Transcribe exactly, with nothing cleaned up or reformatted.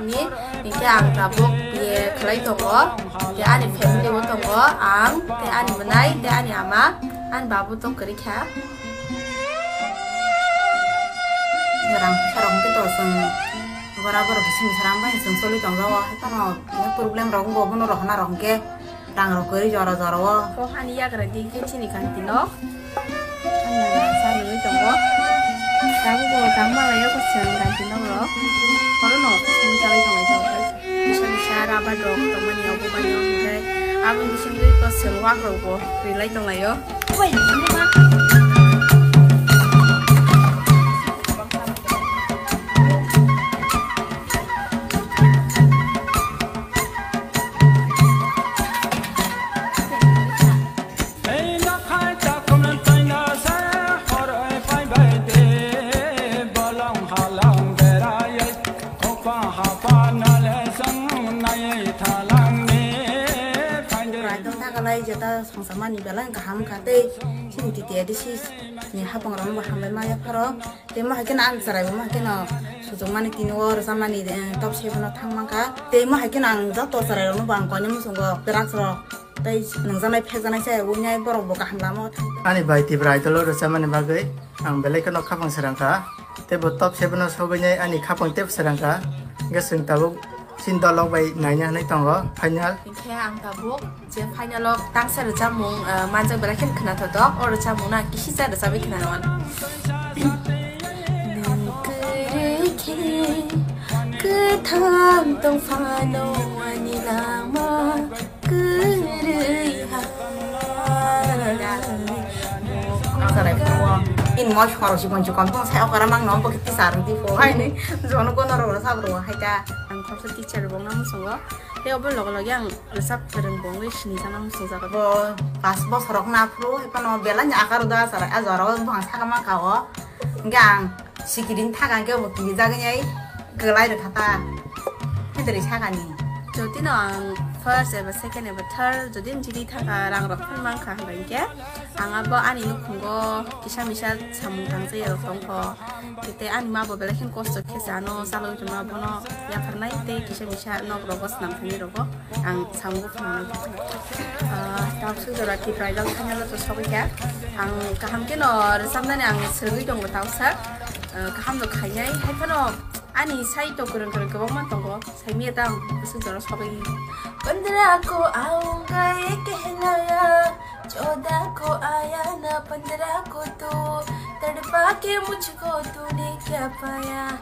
Ni, hinkhe ang tabuk biye khlai tongo, hinkhe ani family bo tongo, ang, tei ani bwnai, tei ani ama, ani babu tong kwrwi kha. Rang phaisa rok hinkhe to chwng bora borok bising bising rang bai chwng choli tong jago, haikhe no problem rok wngkha, bono rohorna rok hinkhe. Rang rok kwrwi jora jora o. Kok ani yagra di khe chini kanti nok. Ani sa nungwi tongo. Tabuk bo tang malai o kwchwng kanti nok rok. Oro no simi chalai tonglai tongo. Misa misa rabar rok tongmani obo mani o hinkhe aboni bisingtwi kwchwng wak rok bo rilai tonglaio. Oi, ani ma. Raidon thakalai jeta songsamani belai kaham kha tei chini titi A D C ni hapang rok bo hambai maya pharo. Tei mo hai kheno ang chwrai bo mo hai kheno suchukmani tini o rwchapmani, eh, top seven o thang mankha. Tei mo hai kheno ang joto chwrai rokno bo ang koinwi muchungo drugs rok tei nungjaknai phekjaknai se wngnai borok bo kaham lama o thang. Ani bai Tipra Idol o rwchapmani bagwi ang belai kheno khapang srang kha. Tei bo top seven o sogwi nai ani khapang tei srang kha. Hwnkhe chwng tabuk chini dolok bai naina hinwi tongo final. Hinkhe ang tabuk je final o tangsa rwchapmung, ah, manjak belai kheno khwnathok, o rwchapmung no ang kisisa rwchapwi khwnanw. Nwng kwrwi khe kwthang tong phano ani lama kwrwi ha. Tangsa rai phuo. In mo khoro si bonchu kon tong sai okara mang no bo kiti sar di pho hai ni. Jono kono ro sa bro hai ta. Ang khoroksa teacher bo nang songo. Tei obo loge loge ang rwchap kwrwng bo wngwi sini sana muchungjago. Bo pas bosor rok na phuru, hai phano belai ni akar da sara, a jora o buphang saka ma ka o. Hingke ang sikiring thaka hingke bo kiri jagwi nai kwlai rwkha ta. Hai dori saka ni. Jodi no ang first eba second eba third jodi jiri thaka rang rok phano mankha hingke ang abo ani nukhungo kisa misa samung tangsa ya rok tongkho. Tei ani ma bo belai kheno kosto khe se ano chalogwi tongma bono yapharnai tei kisa misa nok rogo swnam thani rogo ang samung phunuknai. Ah, tabuk suk jora Tipra Idol final o to sogwi kha. Ang kaham kheno rwchapnani ang swrwngwi tongo tabuksa. Ah, kaham no khainai hai phano ani sai to kwrwng kwrwng kwbangma tongo. Saimia ta ang bwswk jora sogwi. Pandra ko aunga ye kehlaya, choda ko aya na pandra ko tu, tadpa ke mujhko tune kya paya.